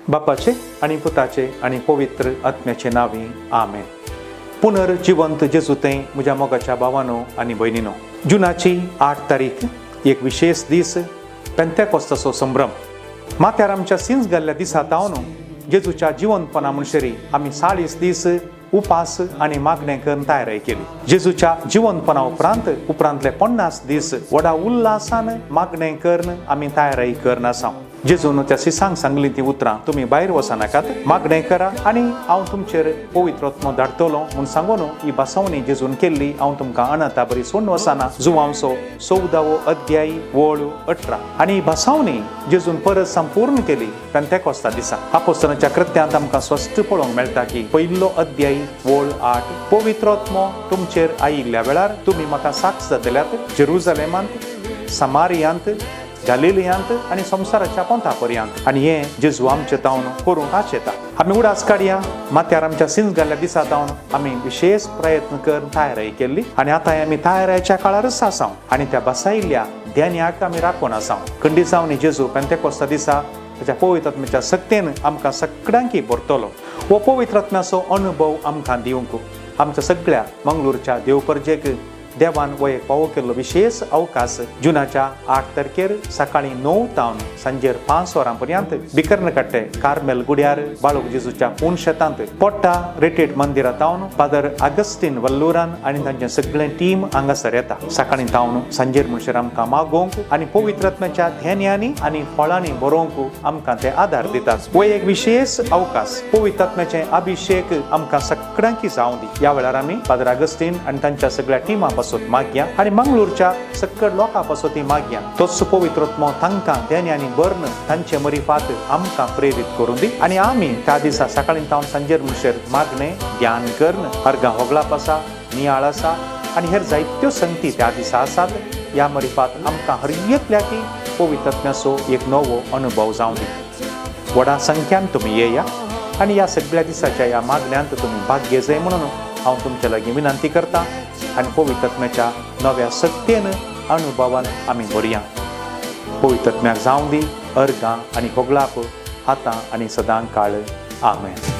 बापाचे आनी पुताचे आनी पवित्र आत्म्याचे नांवी, आमेन. पुनर्जिवंत जेजू थंय म्हज्या मोगाच्या भावानो आनी भयणीनो, जुनाची 8 तारीख एक विशेष दीस, पेंतेकोस्ताचो संभ्रम. माथ्यार आमच्या सिंज घाल्ल्या दिसा तावन जेजूच्या जिवंतपणा म्हणसरी आमी 40 दीस उपास आनी मागणें करून तयारी केली. जेजूच्या जिवंतपणा उपरांत उपरांतले 50 दीस व्हडा उल्हासान मागणें करून आमी तयारी करून आसा. जेजून त्या सिसांक सांगली ती उतरां, तुमी भायर वचनाकात, मागणें करा आनी हांव तुमचेर पवित्र आत्मो धाडटलो म्हूण सांगून ही बसवणी जेजून केल्ली, हांव तुमकां अनंता बरी सोडून वचना. जुवांचो 14वो अध्याय वळ 18. आनी ही बसवणी जेजून परत संपूर्ण केली पेंतेकोस्ता दिसा. आपोस्तनाच्या कृत्यांत आमकां स्पश्ट पळोवंक मेळटा की पयलो अध्याय वळ 8, पवित्र आत्मो तुमचेर आयिल्ल्या वेळार तुमी म्हाका साक्ष जातल्यात जेरुजलेमांत, समारियांत, गालिलियांत आनी संवसाराच्या पोंता पर्यंत. आनी हें जेजू आमचे तावन करूंक आशेता. आमी उडास काडया, माथ्यार आमच्या सिंज घाल्ल्या दिसा तावन आमी विशेष प्रयत्न करून तयारी केल्ली आनी आतां आमी तयारायच्या काळारच आसा आनी त्या बसायिल्ल्या ध्यान्याक आमी राखून आसा. खंडीत जावन जेजू पेंतेकोस्ता दिसा ताच्या पवित्र आत्म्याच्या सक्तेन आमकां सगळ्यांकी भरतलो. हो पवित्र आत्म्याचो अनुभव आमकां दिवंक आमच्या सगळ्या मंगळूरच्या देवपर्जेक देवान हो एक फावो केल्लो विशेष अवकाश जुनाच्या 8 तारखेर सकाळी 9 तावन सांजेर 5 वरां पर्यंत बिकर्णकट्टे कार्मेल गुड्यार बाळूक जेजूच्या पूण शेतांत पोट्टा रिट्रीट मंदिरा तावन फादर अगस्टीन वल्लूरान आनी तांचें सगळें टीम हांगासर येता. सकाळी तावन सांजेर म्हणसर आमकां मागोवंक आनी पवित्र आत्म्याच्या ध्यान्यांनी आनी फळांनी बरोवंक आमकां ते आदार दितात. हो एक विशेष अवकाश, पवित्र आत्म्याचे अभिषेक आमकां सगळ्यांकी जावं दी. ह्या वेळार आमी फादर अगस्टीन आनी तांच्या सगळ्या टिमा पासत मागया आनी मंगळूरच्या सगळ्या लोकां पासत मागया. तोच पवित्र आत्मो तांकां ध्यान्यांनी भरून तांचे मरिफात आमकां प्रेरीत करूं दी आनी आमी त्या दिसा सकाळी तावन सांजेर म्हणसर मागणें ध्यान करून अर्गां होगळाप आसा, नियाळ आसा आनी हेर जायत्यो संगती त्या दिसा आसात. ह्या मरिफात आमकां हर एकल्याकी पवित्र आत्म्याचो एक नवो अनुभव जावं दी. व्हडा संख्यान तुमी येया आनी ह्या सगळ्या दिसाच्या ह्या मागण्यांत तुमी भाग घेजय म्हणून हांव तुमच्या लागीं विनंती करता आनी पवित्र आत्म्याच्या नव्या सक्तेन अनुभवान आमी भरया. पवित्र आत्म्याक जावं दी अर्गां आनी होगळाप आतां आनी सदां काळ. आमेन.